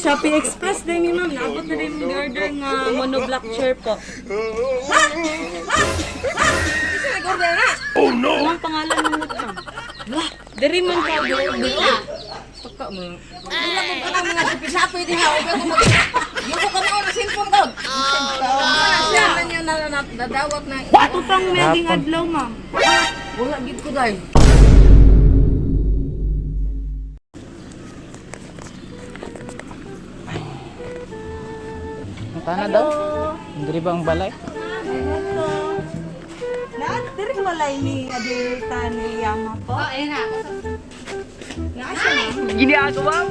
Shopee Express din mi, ma'am. Naabot na din yung order nga monoblock chair po. Ha? Ha? Ha? Isa nag-order na. Anong pangalan mo, ma'am? Diri man ka, diri. Pagka mo. Wala ko pa ng mga sapi-sapi diha. Huwag ako mag. Yuko ka na na cellphone ko. Wala siya na niya na nadawat na. Ato pang maging adlaw, ma'am. Wala gid ko dai. Ang tana daw. Hindi ba ang balay? Hello. Na, diri walay ni Adelita ni Yama po. Oh, ayun na. Naa siya, ma'am.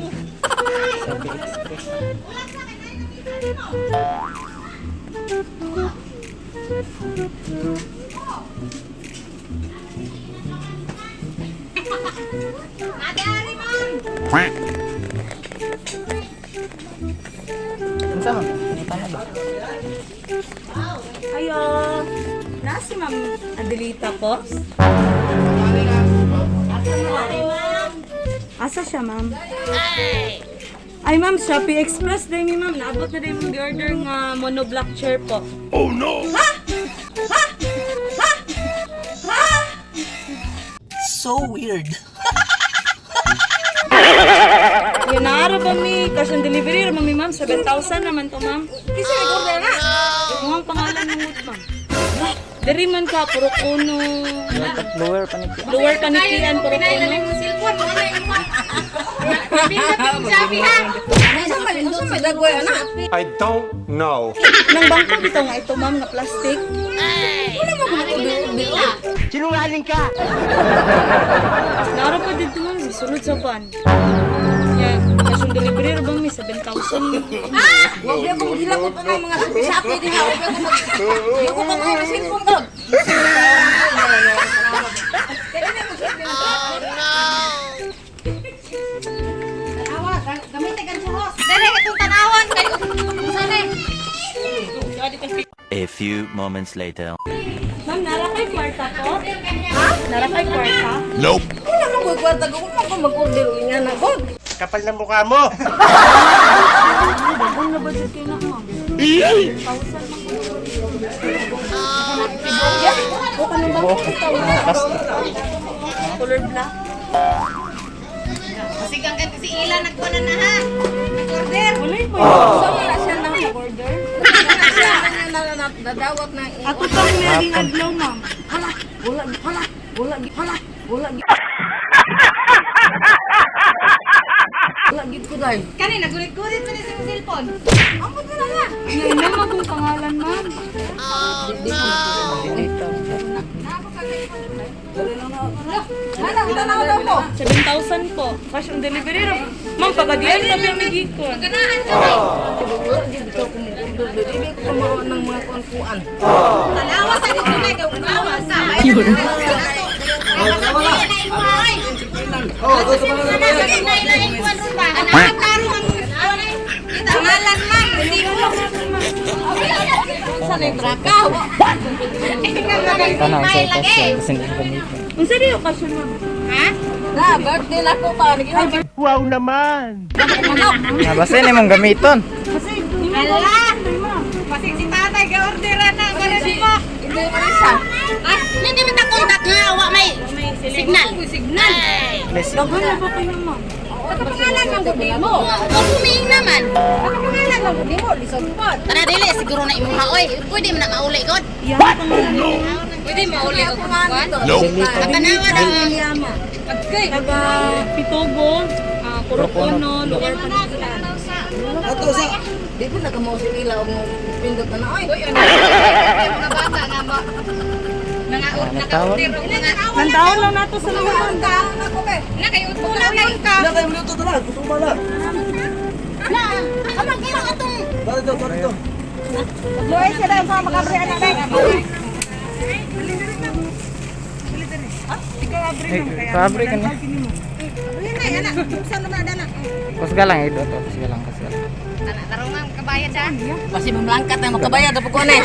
Sabi Express. Ate Ari, ma'am. Unsa man? Ang tana ba? Ayo. Na si Ma'am Adelita po. Asa siya, ma'am? Ay, ma'am, Shopee Express din mi, ma'am. Naabot na din yung order nga monoblock chair po. Ha? Ha? Ha? Ha? So weird. Yan, naara ba mi? Cash on delivery ra ma'am, ma'am. 7,000 naman to, ma'am. Isa nag-order na. Ang pangalan mo, ma'am. Diri man ka, puro kuno. Lower pa ni Lower kanikian, puro Pinay na kuno. lang yung cellphone. Mga na yung Pindot yung sabi ha. Unsa may unsa may dagway ana? I don't know. Nang bangko bitaw nga ito, ma'am, nga plastic. Wala mo ko mag-order. Sinungaling ka! Nara pa dito, ma'am. Sulod sa van. Ya, cash on delivery ra ba mi? 7,000. Wag ako maghilakot pa ng mga sapi-sapi diha. Huwag ako mag. Yuko ka na cellphone ko. Tanawa, gamitin ka sa host. Dere, itong tanawan. Kay, saan eh? A few moments later. Ma'am, nara kay kwarta po? Ha? Nara kay kwarta? Wala mo ko kwarta ko kung ako mag-order unya na ko. Kapal na mukha mo! Bagong na budget kayo na, ma'am. 1,000 man. O kanang bangko bitaw nga. Color black. Sigang ka si Ila, nagkuha na na ha. Nag-order. Wala po. Unsa man na siya na order? Wala siya na na nadawat na. Ato pang maging adlaw, ma'am. Hala, wala hala, wala hala, wala. Wala gid ko dai. Kani, nagulit-gulit pa ni sa cellphone. Ambot na na. Ngayon na akong pangalan, ma'am. Dito. Hala, tanaw daw mo. 7,000 po. Cash on delivery ra. Ma'am, pagadian pa mi migikon. Ganahan ka ba? Wala gid ko mag-order. Dili ko mao ng mga kuan-kuan. Tanawa sa dito na, tanawa sa. Yun. Pangalan ma'am, hindi mo. Unsa na yung trakaw? Tanaw sa kasyon kasi hindi ko gamitin. Unsa diyo cash on, ma'am? Ha? Na, birthday na ko pa. Nag-iwan Wow naman! manok. Na basta ni mong gamiton. Kasi imo Ala! ma'am. Pasig si tatay, ga-orderan na. Ganun mo. Hindi mo isa. Ah, hindi man ta contact nga, wa may signal. Signal. Please. Daghan na ba kayo, ma'am? Ano pangalan ng gabi mo? O humiing naman. Ano pangalan ng gabi mo? Lisod po. Tara dili siguro na imong haoy. Pwede man na mauli god. Yan pangalan nito. Pwede mauli og kuan. Nope. Katanawa daw ang Yama. Agkay. Taga Pitogo, Kurokono, Lower Panikian. Ato sa di ko nagkamaw si Ila og pindot na na oy. Uy, ano? Mga bata nga ba? Mga Nagtawag. naka-order og mga Nantaon lang nato sa mga ma'am. Ako be. Na kay utula kay ka. Wala kayo minuto na lang! Gusto ko ba lang? Na, amang imo atong Dito, dito, dito. Luoy sila ang makabre anak be. Pabre ka niya. Ay anak, saan naman anak? Kusga lang ito to. Kusga lang, kusga lang. Tana tarong ang kabayad siya. Kasi mamlangkat na makabayad ako ko na.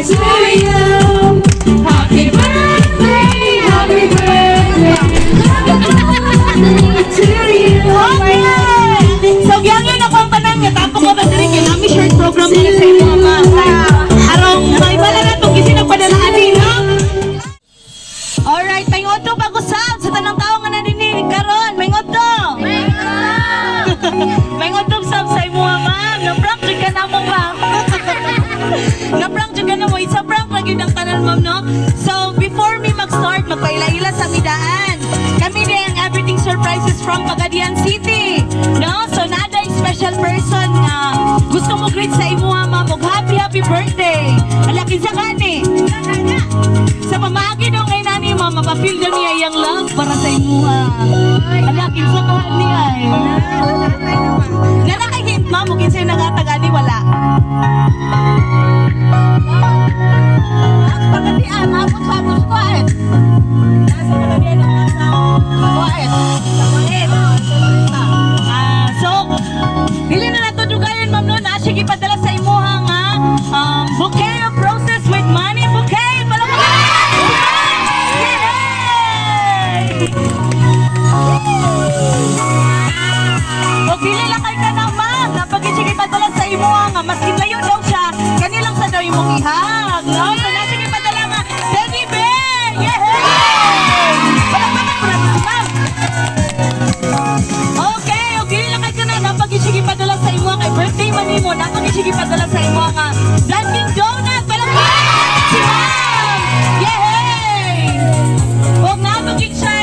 to you. Happy birthday, happy birthday, happy birthday to you. Okay! So, giyangin ako ang tanan nga. Tapos ko ba diri kay nami short program nila sa imo, ma'am. Arong may bala na itong gising nagpadala ani, no? Alright, may ngodto pag-usab sa tanang tao nga naninig karon. May ngodto. May ngodto sab sa imo, ma'am. Na-prank jud ka namo, ma'am. Na-prank jud ka namo. It's a prank ra gyud ang tanan, ma'am, no? So, before me mag-start, magpaila-ila sa midaan. Kami din ang Everything Surprises from Pagadian City. No? So, nada special person nga gusto mo greet sa imo, ma'am, og happy happy birthday. Ala, kinsa kani? Sa pamaagi daw kay nani, ma'am, mapafeel daw niya iyang love para sa imuha. Ala, kinsa ka ni ay. Nana kay hint, ma'am, ug kinsay nagatag ani wala. Pagkatian, abot sa abot ko eh. Nasa Pagadian ang nasa. Kuwait. Ah, so dili na nato dugayon, ma'am, no, na sige padala sa imuha nga bouquet of roses with money bouquet. Palakpakan natin si ma'am! Yay! O dili lang kay ka na, ma'am. Napagin sige padala sa imuha nga maskin layo daw siya, kanilang sa daw imong ihag. No? So na sige padala nga teddy bear. Yay! Palakpakan po natin si ma'am. Okay, okay lang kay kana napag-isige padala sa imo kay birthday man nimo, napag-isige padala sa imo nga Dunkin Donut. Palakpakan natin si ma'am. Yay! Og napag siya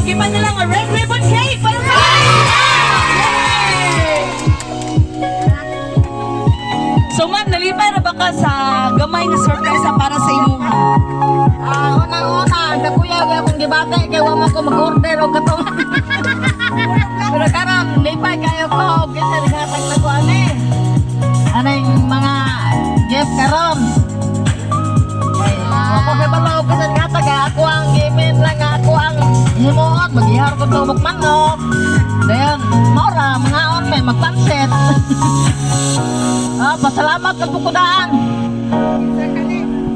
gipadala nga red ribbon cake. Palakpakan natin si ma'am. Yay! So ma'am, nalipay ra ba ka sa gamay nga surprise para sa imuha? Ah, unang-una, nakuya ko akong gibata kay wa man ko mag-order og katong. Pero karon lipay kayo ko og kinsa naghatag na ko ani. Anang mga gift karon. Kay wa ko kabalo og kinsa naghatag ah. Ako ang gimen lang ako ang himuot maghihar ko tubok manok. Dayon, maura mga on may magpansit. Ah, pasalamat kag bukudaan.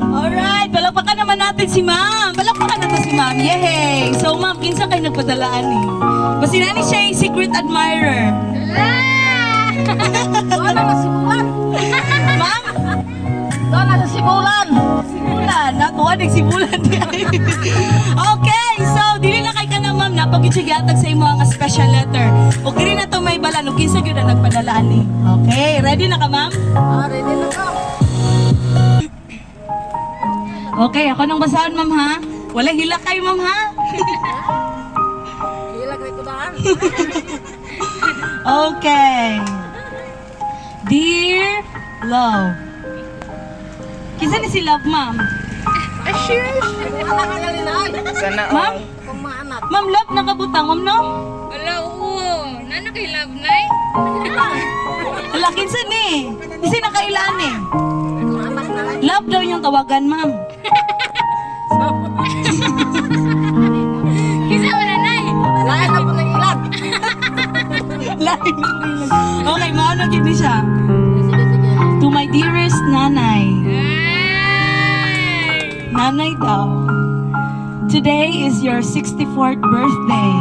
Alright, palakpakan naman natin si ma'am. Palakpakan natin si ma'am. Yehey! So ma'am, kinsa kayo nagpadalaan eh? Basta nani siya yung secret admirer. Doon na sa Sibulan. Ma'am, Doon na sa Sibulan. sibulan. Nakuha, nagsibulan di ay. Okay, so dili na kay ka na, ma'am. Napag-ichigatag sa imo ang special letter. O dili na to may balan. O kinsa gyud ang nagpadalaan eh. Okay, ready na ka, ma'am? Ah, ready na ko. Okay, ako nang basahan, ma'am, ha? Wala hilak kayo, ma'am, ha? Hila kay kudaan. Okay. Dear Love. Kinsa ni si Love, ma'am? Anak ka na ay. Sana Ma'am? Kung mga anak. Ma'am, Love nakabutang, ma'am, no? Wala, oo. Nana kay love, nay? Ala, kinsa ni? Kasi nakailan eh. Kung anak na lang. Love daw yung tawagan, ma'am. Kisa wala, nay. Lain na po ng ilag. Lain. Okay, maano gid ni siya. Sige, sige. To my dearest nanay. Ay! Nanay daw. Today is your 64th birthday.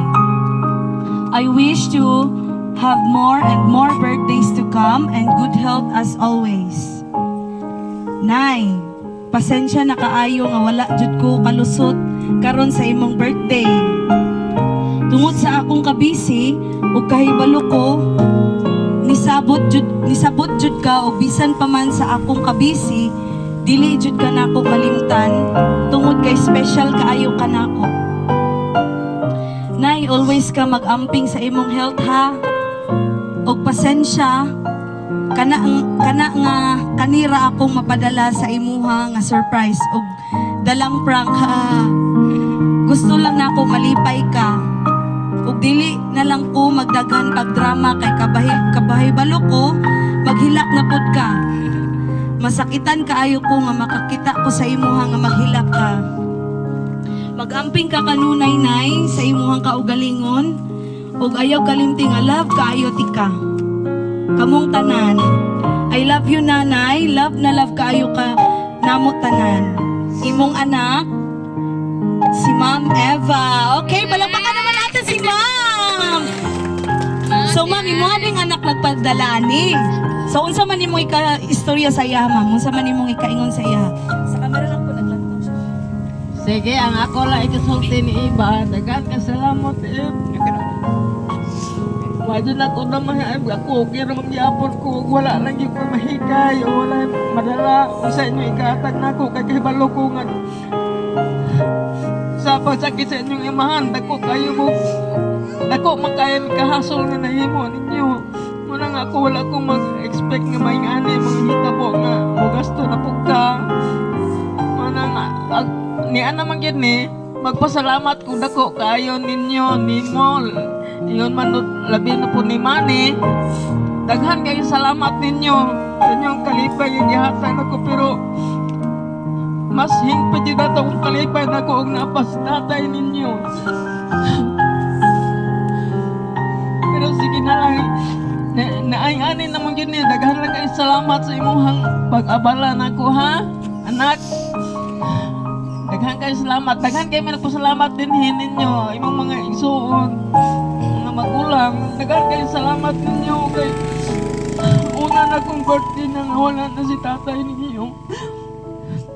I wish to have more and more birthdays to come and good health as always. Nay, pasensya na kaayo nga wala jud ko kalusot karon sa imong birthday. Tungod sa akong kabisi ug kahibalo ko nisabot jud ka og bisan pa man sa akong kabisi dili jud ka nako kalimtan tungod kay special kaayo ka nako. Nay, always ka mag-amping sa imong health ha. Og pasensya kana nga kanira akong mapadala sa imuha nga surprise og dalang prank ha. Gusto lang nako malipay ka. Ug dili na lang ko magdaghan pagdrama kay kabahi kabahibalo ko maghilak na pud ka. Masakitan kaayo ko nga makakita ko sa imuha nga maghilak ka. Magamping ka kanunay nay sa imuhang kaugalingon ug ayaw kalimti nga love kaayo ti ka. Kamong tanan. I love you nanay, love na love kaayo ka. namo tanan. Imong anak, si Ma'am Eva. Okay, palakpakan naman natin si Ma'am. So ma'am, imo ning anak nagpadala ni. So unsa man imong ika istorya sa iya, ma'am? Unsa man imong ikaingon sa iya? Sa camera lang po naglantaw siya. Sige, ang ako lang ikasulti ni Iba. Daghan ka salamat, Eb. Wadyo na ko na mga Eb. Ako, kaya naman gyapon ko. Wala lang yung ko mahikay. O wala madala. O sa inyo ikaatag na ako. Kay kahibalo ko nga. Sa pagsakit sa inyong imahan, dako kayo mo. Dako man kayo kahasol nga nahimo ninyo. Muna nga ako, wala akong mag-expect nga may ani, mga hitabo nga mogasto na pug ka. Mana nga, ni ana man gyud ni, magpasalamat kung dako kaayo ninyo, nimo. Ingon man labi na po ni Manny. Daghan kayo salamat ninyo sa inyong kalipay nga gihatag nako, pero mas hingpit jud ato kung kalipay nako og napas tatay ninyo. Pero sige na lang, na, naay ani naman gyud ni, daghan lang kayo salamat sa imong pag-abala nako, ha, anak. Daghan kayo salamat. Daghan kayo man din ninyo, imong mga igsuon, mga magulang. Daghan kayo salamat ninyo kay una na kong birthday nang wala na si tatay ninyo.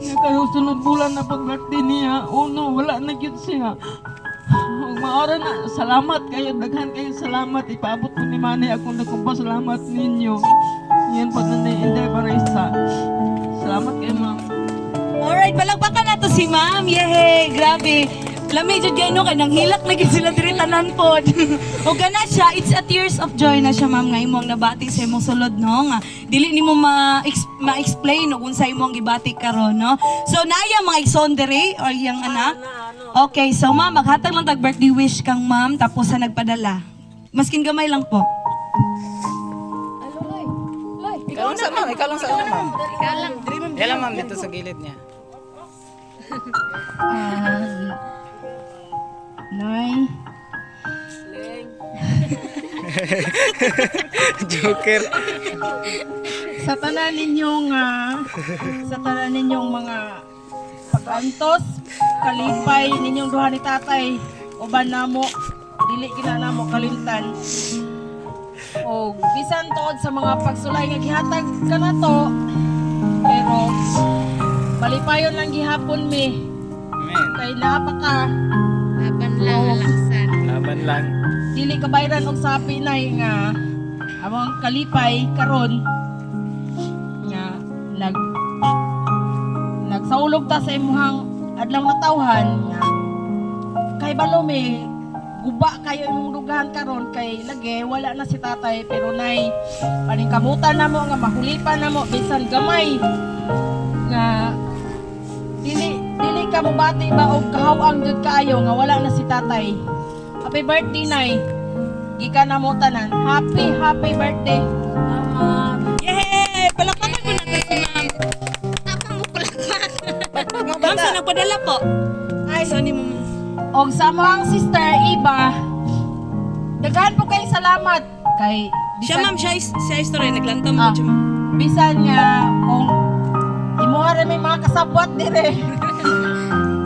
Nakasunod bulan na pag birthday niya, uno, wala na gyud siya. Ug maora na, salamat kayo, daghan kayo salamat. Ipaabot ko ni Manny akong dakong pasalamat ninyo. Yan po na ni Inday Barisa. Salamat kayo, ma'am. Alright, palakpakan nato si Ma'am. Yehey, grabe. Lami jud kay no kay nanghilak lagi sila diri tanan pod. O gana siya, it's a tears of joy na siya, ma'am, nga imong nabati sa imong sulod, no, nga dili nimo ma-explain og unsa imong gibati karon, no. So naaya mga igsoon diri or iyang anak. Okay, so ma'am, maghatag lang tag birthday wish kang ma'am tapos sa nagpadala. Maskin gamay lang po. Ikaw lang sa ma'am, ikaw lang sa ano, ma'am. Yan lang, ma'am, dito sa gilid niya. Nay, Joker. sa tanan ninyong mga pag-antos, kalipay ninyong duha ni tatay, uban namo, dili gina namo kalimtan. Og bisan tuod sa mga pagsulay nga gihatag kanato, pero malipayon lang gihapon mi Amen. kay naa pa ka. Laban lang, alaksan. Laban lang. Dili ka bayran og sapi nay nga among kalipay karon nga nagsaulog ta sa imuhang adlaw nga tawhan nga kay balo mi guba kayo imong dugahan karon kay lagi wala na si tatay, pero nay, paningkamutan namo nga mahulipan namo bisan gamay nga dili dili ka mobati ba og kahawang jud kaayo nga wala na si tatay. Happy birthday, nay. Gikan namo tanan. Happy happy birthday. Yehey! Palakpakan po natin si ma'am. Tapang mo palakpak. Ma'am, sa nagpadala po. Ay, so ni mo, ma'am. Og sa among sister Iba, daghan po kay salamat kay Siya ma'am, siya istorya naglantaw mo Ah. siya, ma'am. Bisan nga kung imuha ra may mga kasabwat dire.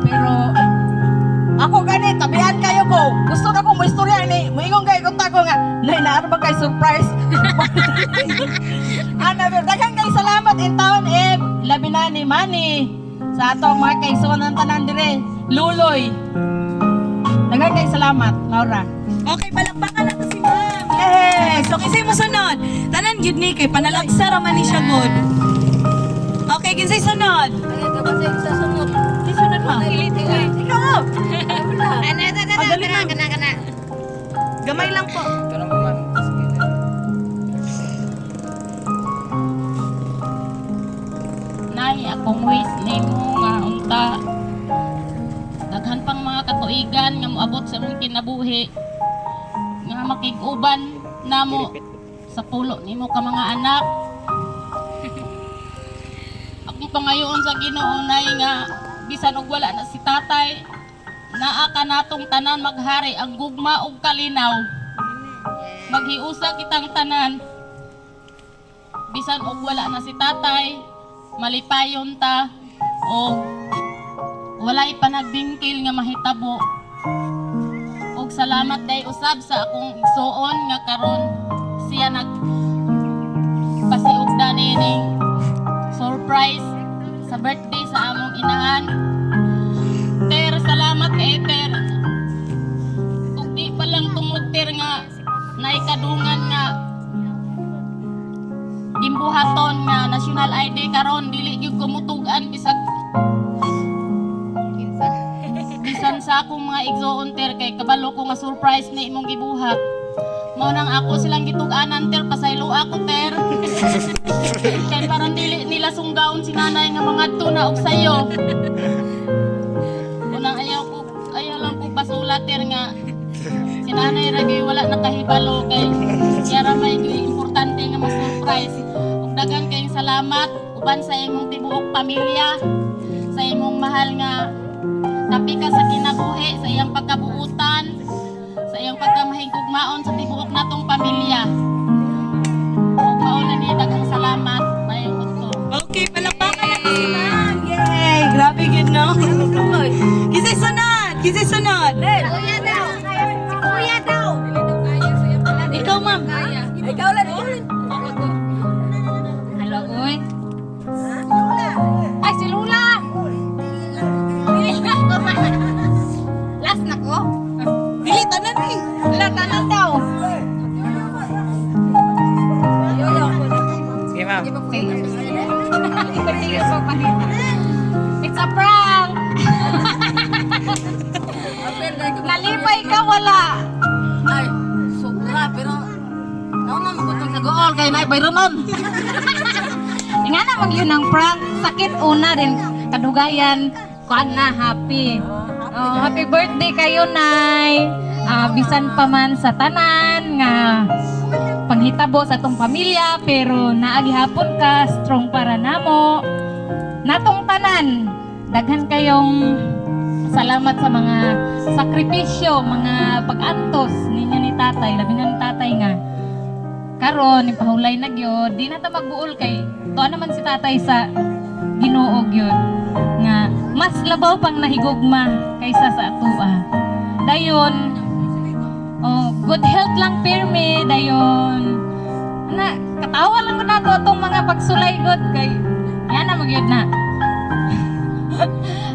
Pero ako gani tabihan kayo ko. Gusto na kong moistorya ni. Moingon kay ko ko nga nay naa ra ba kay surprise. Ana pero daghan kay salamat in town eh labi na ni Manny sa atong mga kaigsoon tanan dire. Luloy. Daghan kay salamat, Laura. Okay, palakpakan natin si ma'am. Yay! So, kinsay mo sunod? Tanan gyud ni kay panalagsa ra man ni siya good. Okay, kinsay sunod? Kinsay sunod, ma'am? Ikaw. Ano, ito, ito, Ah, dali, kana, ma'am. kana, kana. Gamay lang po. Ito lang po, ma'am. Sa gilid. Nay, akong wish nimo nga unta daghan pang mga katuigan nga moabot sa imong kinabuhi nga makig-uban namo sa pulo nimo ka mga anak. Akong pangayoon sa Ginoo, Nay, nga bisan og wala na si tatay, naa ka natong tanan, maghari ang gugma ug kalinaw. Maghiusa kitang tanan bisan og wala na si tatay, malipayon ta. O walay panagbingkil nga mahitabo. Og salamat day usab sa akong igsuon nga karon siya nag pasiugda nining surprise sa birthday sa among inahan. Ter, salamat kay Ter. Ug di pa lang tungod, Ter, nga naikadungan nga gimbuhaton nga national ID karon, dili gyud ko mutugan bisag bisan sa akong mga igsoon, Ter, kay kabalo ko nga surprise ni imong gibuhat. Mao nang ako silang gitug-anan, Ter, pasaylo ako, Ter, kay parang dili nila sunggaon si nanay nga mangadto na og sayo. Unang ayaw lang ko basula, Ter, nga si nanay ra gyud wala nakahibalo kay siya ra may gyud importante nga ma-surprise. Ug daghan kayong salamat uban sa imong tibuok pamilya, sa imong mahal nga tapi ka sa kinabuhi, sa iyang pagkabuutan, sa iyang pagkamahigugmaon sa tibuok natong pamilya. Ug mao na ni, daghang salamat. Mayong udto. Okay, palakpakan natin si ma'am. Yay! Grabe yun, no? Kisay sunod! Kisay sunod! Kuya daw. Si kuya daw. Ikaw, ma'am. Ikaw lang. Hello, uy. Ay, si Lula. Last na ko. Dili, tanan eh. Wala, tanan daw. Sige, ma'am. It's a prank! Nalipay ka, wala. Ay, sobra pero nauna mo gutong sa gool kay naay bayronon. Nga na yun ang prank. Sakit una din. Kadugayan. Kuan na, happy. Oh, happy birthday kayo, Nay. Ah, bisan pa man sa tanan nga panghitabo sa atong pamilya pero naagihapon ka, strong para namo natong tanan. Daghan kayong salamat sa mga sakripisyo, mga pag-antos ninyo ni tatay, labi na ni tatay nga karon ipahulay na gyud, di na ta magbuol kay tuwa naman si tatay sa Ginoo gyud nga mas labaw pang nahigugma kaysa sa atua. Dayon, oh, good health lang pirmi. Dayon na katawa lang ko nato atong mga pagsulay god kay yan na magyud na.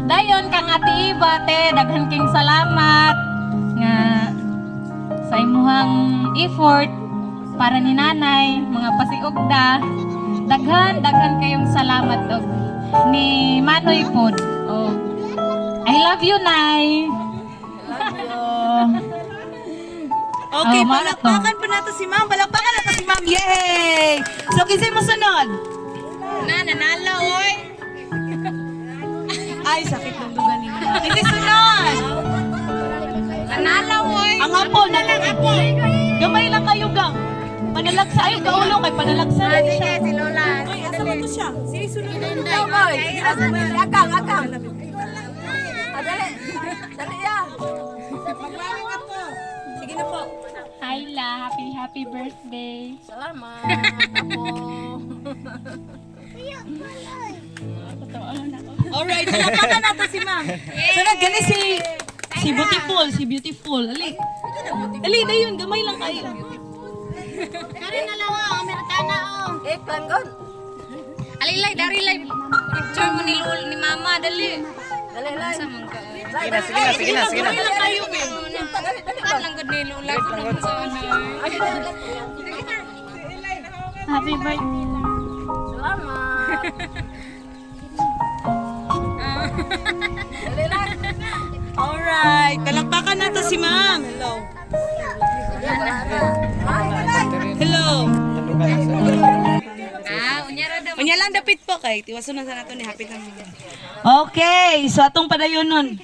Dayon kang Ate Iba, te, daghan king salamat nga sa imuhang effort para ni nanay, mga pasiugda. Daghan, daghan kayong salamat og ni Manoy pod. Oh. I love you, Nay. Okay, Oh, mao na to. palakpakan po nato si ma'am. Palakpakan nato si ma'am. Yay! So, kinsay mo sunod? Na, nanalo, oy. Ay, sakit ng dugan ni ma'am. Kinsay sunod? Nanalo, oy. Ang apo, nalang apo. Gamay lang kayo, gang. Panalagsa ayo kaulo kay panalagsa na siya. Si Lola. Ay, asa man to siya? Sige, sunod na. Ikaw, boy. Sige na, akang, akang. Ah, dali. Dali ya. Sige na po. Hi, La. Happy, happy birthday. Salamat. Apo. Alright, palakpakan nato si ma'am. Sunod gani si Beautiful, si Beautiful. Ali. Ali, dayon, gamay lang kayo. Kari na lang, oh. Amerikana, oh. Eh, kan gon. Alilay, darilay. Picture mo ni Lul, ni Mama, dali. Dali, lai. Sa mga ka. Sige na, sige na, sige na, sige na. Gamay lang kayo, babe. Kan lang gud ni Lula ko nang sa Happy birthday. Salamat. Dali lang. Alright, palakpakan nato si ma'am. Hello. Hello. Ah, unya ra daw. Unya lang dapit po kay tiwason na sa nato ni happy lang. Okay, so atong padayon nun.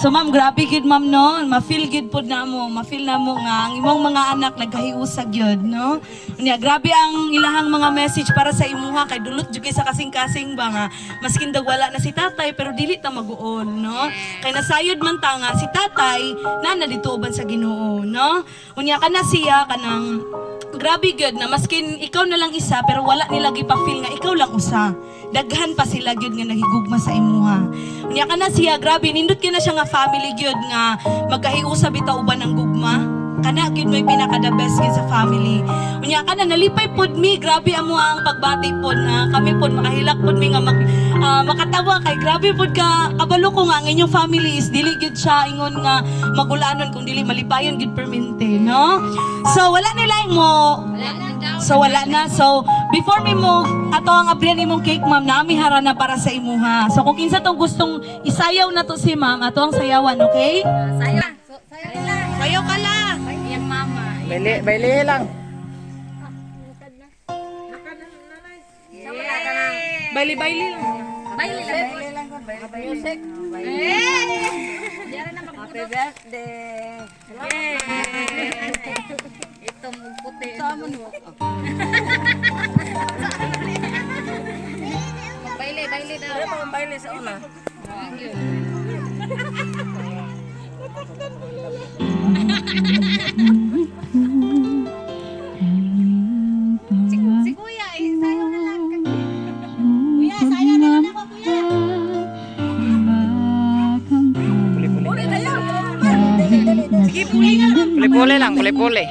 So ma'am, grabe gid ma'am no. Ma-feel gid pod namo, ma-feel namo nga ang imong mga anak nagkahiusag gyud no. Unya grabe ang ilahang mga message para sa imuha kay dulot jud kay sa kasing-kasing ba nga maskin dag wala na si tatay pero dili ta maguol no. Kay nasayod man ta nga si tatay na dito uban sa Ginoo no. Unya kana siya kanang Grabe gyud na maskin ikaw na lang isa, pero wala nila gipa-feel nga ikaw lang usa. Daghan pa sila gyud nga nahigugma sa imuha. Unya kana siya, grabe nindot kay na siya nga family gyud nga magkahiusa bitaw uban ang gugma. Kana gyud may pinaka the best gyud sa family. Unya kana nalipay pod mi, grabe amo ang pagbati pod na kami pod makahilak pod mi nga makatawa kay grabe pod ka kabalo ko nga ang inyong family is dili gyud siya ingon nga magulanon kung dili malipayon gyud permente, no? So wala nila mo. So wala na. So before mi mo ato ang abrihan imong cake, ma'am, nami hara na para sa imuha. So kung kinsa tong gustong isayaw na to si ma'am, ato ang sayawan, okay? Sayaw. Sayaw nila. Sayaw ka lang. Iyang mama. Baile, baile lang. Baili-baili lang. Baile lang. Music. Happy birthday. Ito mo puti. Baile, baile daw. Ano baile sa una? Si kuya, eh, sayaw na lang. Kuya, sayaw na lang ako, kuya. Puli-puli. Sige, puli nga. Puli-puli lang, puli-puli.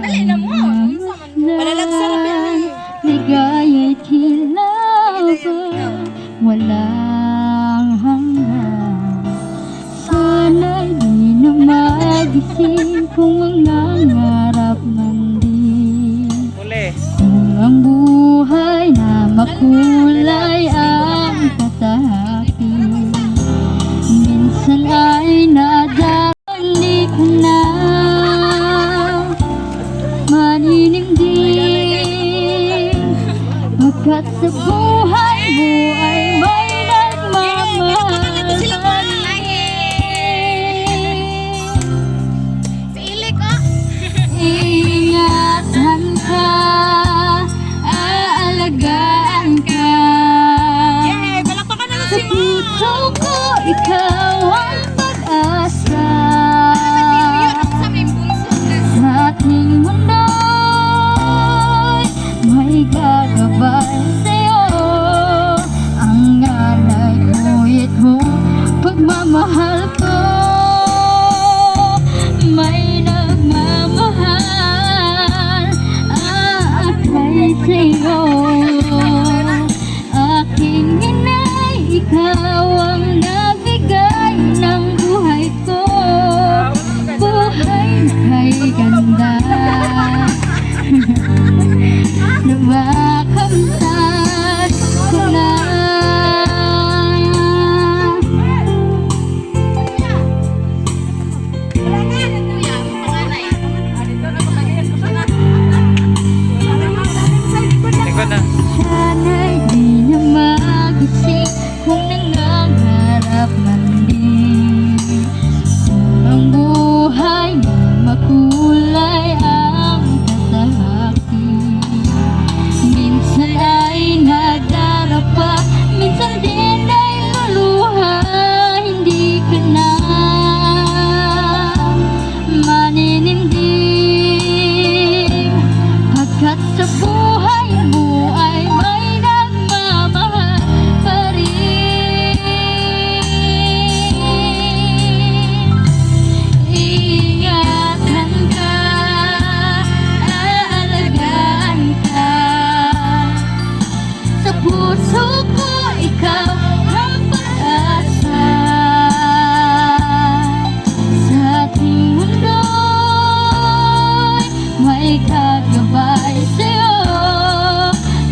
Dali na mo. Unsa man mo. Palalag sarap yan eh. Ligaya'y tila ba walang hanggan. Sana'y di na magising kung mangangarap man din. Puli. Kung ang buhay na makulay ang tatahapin, minsan ay nadali ka na maniningding, pagkat sa buhay mo ay may nagmamahal pa rin. Si Ilik, oh. Ingatan ka, aalagaan ka. Yay! Palakpakan na lang Sa si ma'am. puso ko, ikaw ang pag-asa. Sa may bunso. Sa ating mundo'y may gagabay sa'yo. Ang alay ko'y itong pagmamahal ko. May nagmamahal, aakay sa'yo. Aking inay, ikaw ang nagbigay ng buhay ko. Buhay na kay ganda na makamtan ko na. Kuya, ang panganay. Likod na. Sana'y di na magising kung nangangarap man din. Kung ang buhay na makulay ang tatahaki, minsan ay nadarapa, minsan din ay luluha. Hindi ka na maninindig, pagkat sa buhay mo ay may nagmamahal pa rin. Ingatan ka, aalagaan ka. Sa puso ko, ikaw ang pag-asa. Sa ating mundo'y may gagabay sa'yo.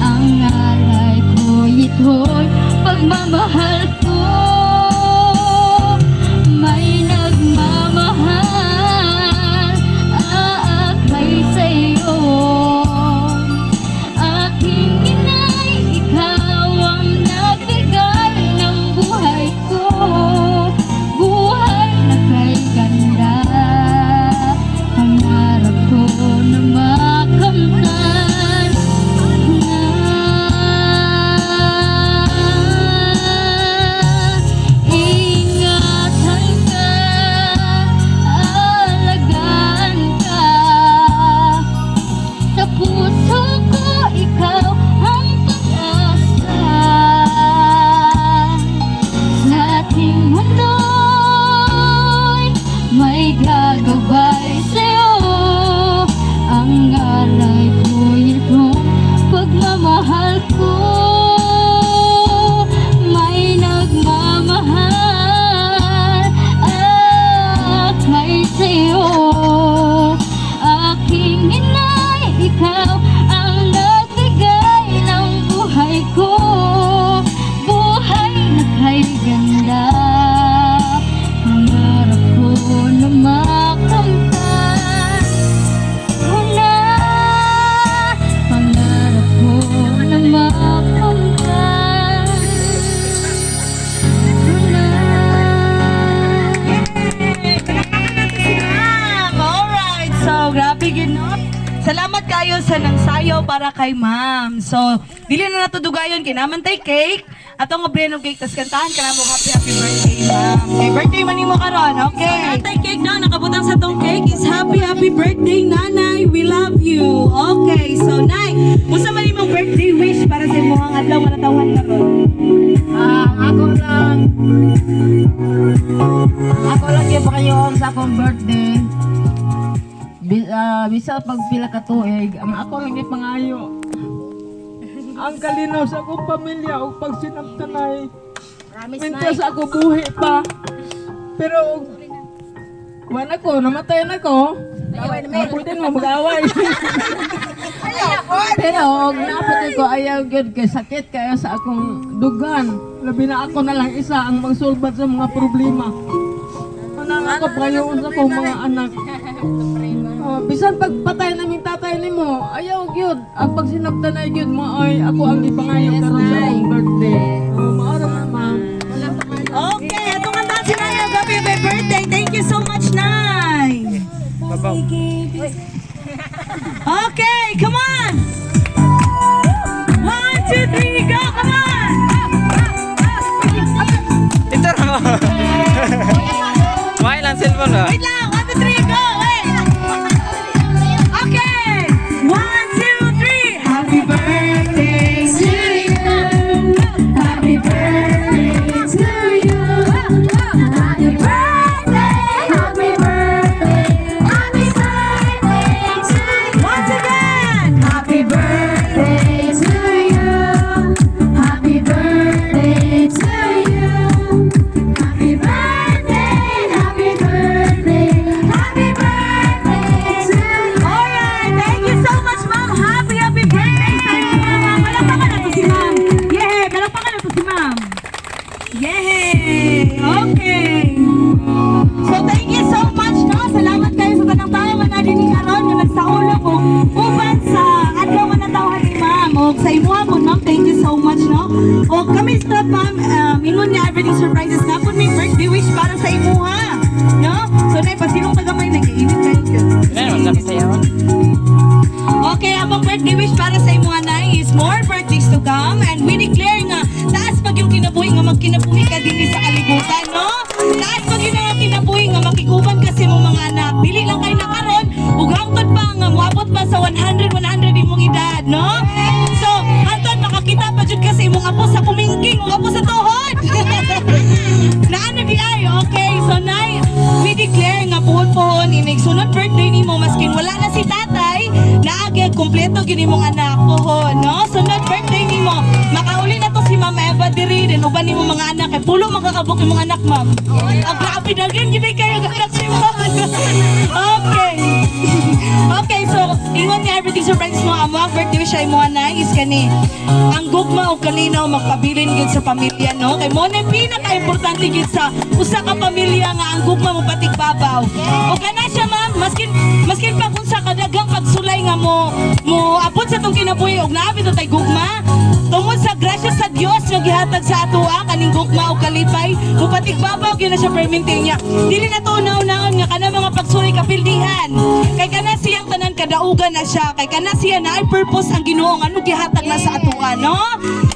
Ang alay ko'y ito'y pagmamahal ko. May nagmamahal, aakay sa'yo. Aking inay, ikaw ang nagbigay ng buhay ko. Buhay na kay ganda, pangarap ko na makamtan na. kayo sa nangsayaw para kay ma'am. So, dili na nato dugayon kay naa man tay cake. Atong abrihan og cake tas kantahan ka namo happy happy birthday, ma'am. Kay birthday man nimo karon, okay? So, naa tay cake na nakabutang sa tong cake is happy happy birthday, nanay. We love you. Okay, so nay, unsa man imong birthday wish para sa imong adlaw nga natawhan karon? Ah, ako lang yung pakayoon sa akong birthday. Bisa pag pila ka tuig, ang ako lang yung pangayo. Ang kalinaw sa akong pamilya ug pagsinabtanay. Promise. Mintas ako buhi pa. Pero kuwan ako, namatay na ko. Maputin mo mag-away. Pero og naapot ko, ayaw gyud kay sakit kayo sa akong dugan. Labi na ako na lang isa ang magsulbat sa mga problema. Manang ako payoon sa akong mga anak. Oh, bisan pagpatay naming tatay nimo, ayaw gyud. Ang pagsinabtanay gyud mo ay ako ang gipangayo karon sa akong birthday. Oh, maara na, ma'am. Okay, atong kantahan si Nay og happy happy birthday. Thank you so much, Nay. Okay, come on. One, two, three, go! Come on! Ito ra mo. Why lang cellphone ba? Wait lang! One, two, three, go! Wait! Okay! One, two, three! Happy birthday to you! Happy birthday to you! Happy birthday! Happy birthday! Happy birthday to you! Once again! Happy birthday to you! Happy birthday to you! Happy birthday, happy birthday, happy birthday to you. Alright, thank you so much, ma'am. Happy, happy birthday sa inyo, ma'am. Palakpakan na to si ma'am. Yeah, palakpakan na to si ma'am. Yay! Okay. So thank you so much, no? Salamat kayo sa tanang tao nga naa diri karon nga nagsaulog og uban sa adlaw nga natawhan ni ma'am. Og sa imuha po, ma'am, thank you so much, no? Og kami sa ma'am, ingon nga everything surprises na po may birthday wish para sa imuha, no? So nay, pasilong tagamay, nag-iinit kayo. Meron sabi sa'yo. Okay, among birthday wish para sa imuha, nay, is more birthdays to come and we declare nga taas pag yung kinabuhi nga magkinabuhi ka din sa kalibutan, no? Taas pag yun nga kinabuhi nga makiguban kasi mong mga anak. Dili lang kay nakaron ug hangtod pa nga moabot pa sa 100 100 imong edad, no? So, hangtod makakita pa jud ka sa imong apo sa kumingking ug apo sa tuhod. Naano di ay, okay. So, nay, we declare nga puhon-puhon inig sunod birthday nimo maskin wala na si tatay, naagi kumpleto gini mong anak puhon, no? Sunod birthday nimo, makauli na to si Ma'am Eva diri din uban nimo mga anak kay pulo makakabok imong anak, ma'am. Ang grabe daghan gid kayo anak si ma'am. Okay. Okay, so ingon nga everything surprises mo, amo ang birthday wish ay mo nay is kani ang gugma o kalinaw magpabilin gyud sa pamilya, no? Kay mo na pinaka-importante gyud sa usa ka pamilya nga ang gugma mo patigbabaw. O kana siya, ma'am, maskin maskin pa kung sa kadaghang pagsulay nga mo mo abot sa tong kinabuhi og naa to tay gugma tungod sa grasya sa Dios nga gihatag sa atoa kaning gugma o kalipay, mupatigbabaw gyud na siya permente niya. Dili na to una-unaon nga kana mga pagsulay kapildihan kay kana siyang tanan kadaugan na siya kay kana siya na ay purpose ang Ginoo nga ano gihatag na sa atoa, no?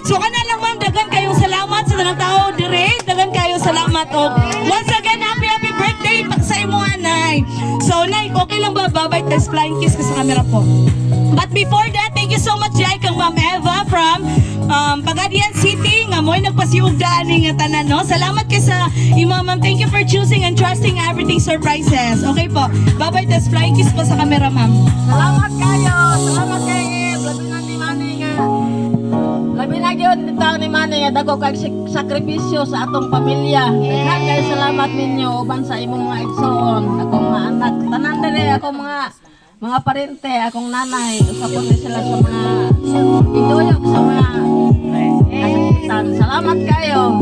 So kana lang, ma'am, daghan kayong salamat sa tanang tao dire, daghan kayo salamat og once again happy happy birthday pa sa imo, nay. So nay, okay lang ba babay test flying kiss ka sa camera po? But before that, thank you so much, Jai, kang Ma'am Eva from Pagadian City nga mo'y nagpasiugdaan ni nga tanan, no? Salamat kay sa imo, ma'am. Thank you for choosing and trusting everything surprises. Okay po. Bye-bye, test flying kiss po sa camera, ma'am. Salamat kayo. Salamat kayo. Labi na ni Manny nga. Labi na gyud ni tao ni Manny nga dako kag sakripisyo sa atong pamilya. Daghan kayo salamat ninyo uban sa imong mga igsoon, akong mga anak, tanan diri akong mga parente, akong nanay, usa po ni sila sa mga iduyog sa mga kasakitan. Salamat kayo.